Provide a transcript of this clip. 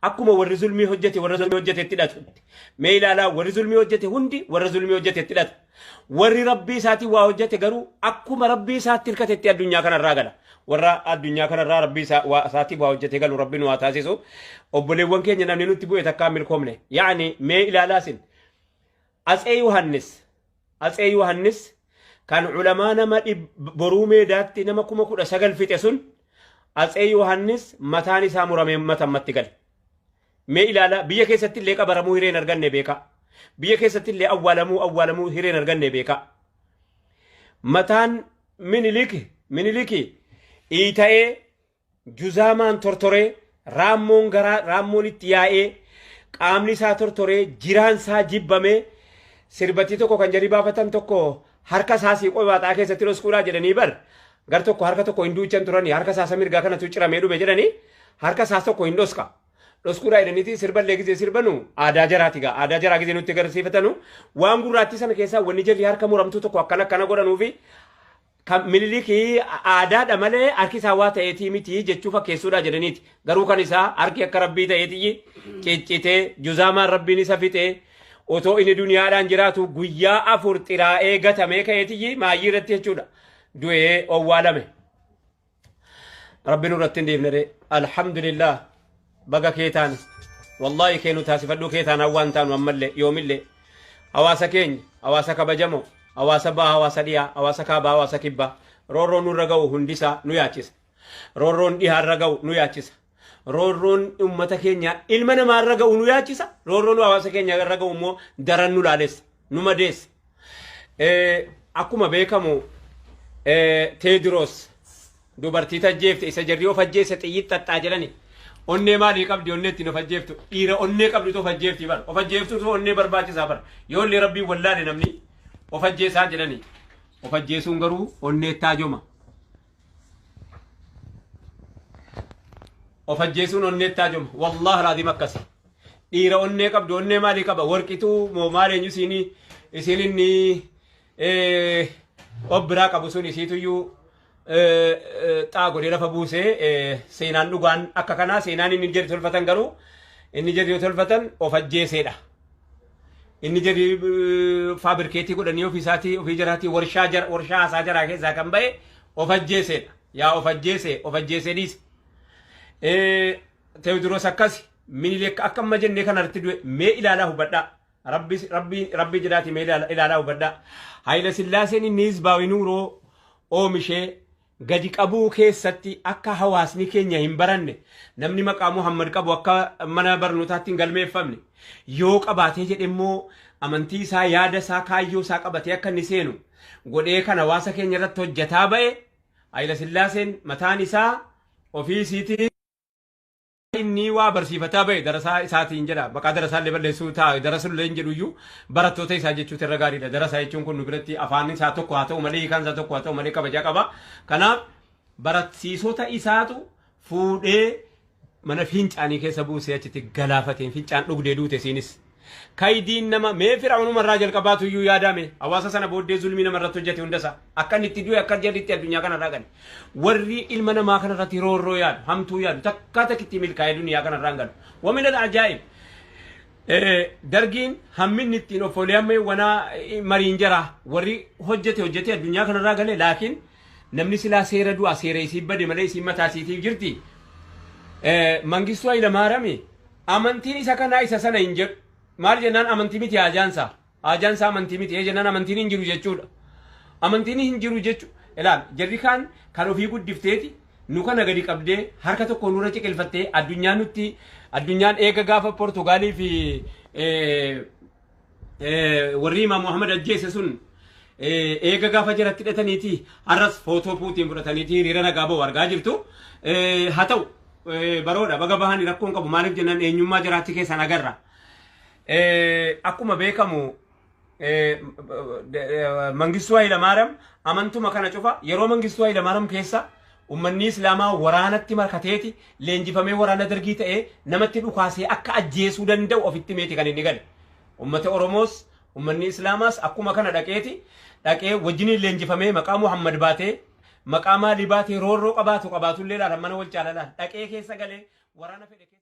Akkuma warri zulmii hojjete warra zulmii hojjetetti hidhatutti. Mee ilaalaa, warri zulmii hojjete hundi warra zulmii hojjetetti hidhata. Warri Rabbii isaatiin waa hojjete garuu akkuma Rabbii isaatti hirkatetti addunyaa kanarraa gala. Warra addunyaa kanarraa Rabbii isaatiin waa hojjete galu Rabbi nu haa taasisu. Obboleewwan keenya, namni nutti bu'e takkaa milkoomne. Yaani mee ilaalaa isin. Atsee Yohannis kan ulamaa nama Boruu Meedaatti nama 19,000 fixe sun, Atsee Yohannis mataan isaa muramee matammatti gale. Mee ilaalaa, biyya keessatti illee qabaramuu hireen arganne beekaa. Biyya keessatti illee awwaalamuu hireen arganne beekaa. Mataan Miniliki iita'ee, juzaamaan tortoree, raammoon garaa raammoon itti yaa'ee, qaamni isaa tortoree, jiraan isaa jibbamee, sirbattii tokko kan jarri baafatan tokko harka isaa siiqoo baaxaa keessatti dhoskuudhaa jedhanii bar, gar tokko harka tokko hin duuchan turanii, harka isaa isa mirgaa kanatu ciramee dhume jedhanii, harka isaa tokko hin dhoska. Dhoskuudhaa jedhaniiti sirballee gizee sirbanu, aadaa jaraati gaa, aadaa jaraa gizee nutti agarsiifatanu, waan gurraattii sana keessaa wanni jarri harka muramtuu tokko akkana akkana godhanuu fi kan Minilikii aadaadha malee harki isaa waa ta'eetii miti jechuu fakkeessuudha jedhaniiti. Garuu kan isaa harki akka Rabbii ta'eetii ciccitee, juzaamaan Rabbiin isa fixee, otoo inni duniyaadhaan jiraatu guyyaa 4 xiraa'ee gatamee ka'eetii maayyii irratti jechuudha. Du'ee owwaalame. Rabbi nurratti hin dhiifne ree. Alhamdulillah, baga kee taane. Wallaahi kee nu taasifadhuu, kee taanaan waan taanu ammallee yoomillee. Hawaasa keenya, hawaasa kabajamoo, hawaasa bahaa, hawaasa dhiyaa, hawaasa kaabaa, hawaasa kibbaa, roorroon nurra ga'u hundisaa nu yaachisa. Roorroon dhihaarra ga'u nu yaachisa. Roorroon uummata keenya ilma namaarra ga'u nu yaachisa. Roorroon hawaasa keenya irra ga'u immoo daran nu laalessa, nu madeessa. Akkuma beekamu Teediroos dubartii tajjeefte isa jarri of ajjeesse xiyyit xaxxaa jedhani. Onnee maalii qabdi onnee ittiin of ajjeeftu? Dhiira onnee qabdutu of ajjeefti bar. Of ajjeeftutu onnee barbaachisaa bar. Yoo illee Rabbiin wallaale namni of ajjeesaa jedhani. Of ajjeesuun garuu onnee taajoma. Of ajjeesuun onnee taajoma. Wallahi alaaziim akkasi. Dhiira onnee qabdu, onnee maalii qaba? Warqituu moo maal, eenyu isiinii isiin inni of biraa qabu sun isiituyyuu xaa godhee lafa buusee. Seenaan dhugaan akka kanaa, seenaan inni jedhi tolfatan garuu, inni jedhi tolfatan of ajjeeseedha. Inni jedhi fabricate godhanii ofii isaatii ofii jaraatii warshaa jara warshaa haasaa jaraa keessaa kan ba'e of ajjeeseedha. Yaa of ajjeese, of ajjeesee dhiise. Teewodiroos akkasi, Minilik akka amma jennee kanarratti du'e. Mee ilaalaa hubadhaa. Rabbi Rabbi Rabbi jedhaati, mee ilaalaa hubadhaa. Hayila Sillaaseen inni hizbaawi nuuroo oomishee gadi qabuu keessatti akka hawaasni keenya hin baranne, namni maqaa Muhammad qabu akka mana barnootaatti hin galmeeffamne, yoo qabaatee jedhe immoo amantii isaa, yaada isaa, kaayyoo isaa qabatee akka inni seenu godhee kan hawaasa keenya irratti hojjetaa ba'e Hayila Sillaaseen mataan isaa ofii isiitii inni waa barsiifataa ba'e darasaa isaatiin jedha. Maqaa darasaa illee balleessuu ta'a, darasullee hin jedhuyyuu, barattoota isaa jechuutu irra gaariidha. Darasaa jechuun kun nu biratti afaan isaa tokko haa ta'u malee, hiikaan isaa tokko haa ta'u malee, kabajaa qaba. Kanaaf barsiisota isaatu fuudhee mana fincaanii keessa buusee achitti galaafateen, fincaan dhugdee duute isiinis. Kaydiin nama mee Fir'aawnuma irraa jalqabaatu iyyuu yaadame, hawaasa sana booddee zulmii nama irratti hojjete hundasaa akka inni itti du'e, akka jarri itti addunyaa kanarraa gale. Warri ilma namaa kanarratti roorroo yaadu, hamtuu yaadu, takkaa takkitti milkaa'ee duniyaa kanarraa hin galu. ومن العجائب, dargiin hamminni ittiin of amma wanaa mariin jara warri hojjete hojjete addunyaa kanarraa gale, laakiin namni silaa seera du'a seera isii bade malee isiin mataa isiitiif jirti. Mangistuu Hayilamaarami amantiin isa kanaa isa sana hin jedhu. Maal jennaan, amantii miti haajaansaa. Haajaansaa amantii miti jennaan, amantiin hin jiru jechuudha. Amantiin hin jiru jechu. Ilaal, jarri kaan kan ofii guddifteeti nu kana gadi qabdee harka tokko nurra ciqilfattee addunyaan nutti, addunyaan eega gaafa Portugaalii fi warri Imaam Muhammad ajjeese sun eega gaafa jaratti hidhataniiti, har'as footoo Puutiin fudhataniiti hiriira nagaa ba'u argaa jirtu. Haa ta'u, baroodha baga bahanii, rakkoon qabu. Maaliif jennaan, eenyummaa jaraatti keessan agarra. Akkuma beekamu Mangistuu Hayilamaariyaam amantuma kana cufa, yeroo Mangistuu Hayilamaariyaam keessa ummanni Islaamaa waraanatti markateeti leenjifamee waraana Dargii ta'ee namatti dhukaasee akka ajjeesuu danda'u ofitti meeti kan inni gale. Ummata Oromoos ummanni Islaamaas akkuma kana dhaqeeti dhaqee wajjiniin leenjifamee, maqaa Muhammad baatee, maqaa maalii baatee, roorroo qabaatu qabaatullee ilaalan mana wal caalalaan dhaqee keessa galee waraana fedhe keessa.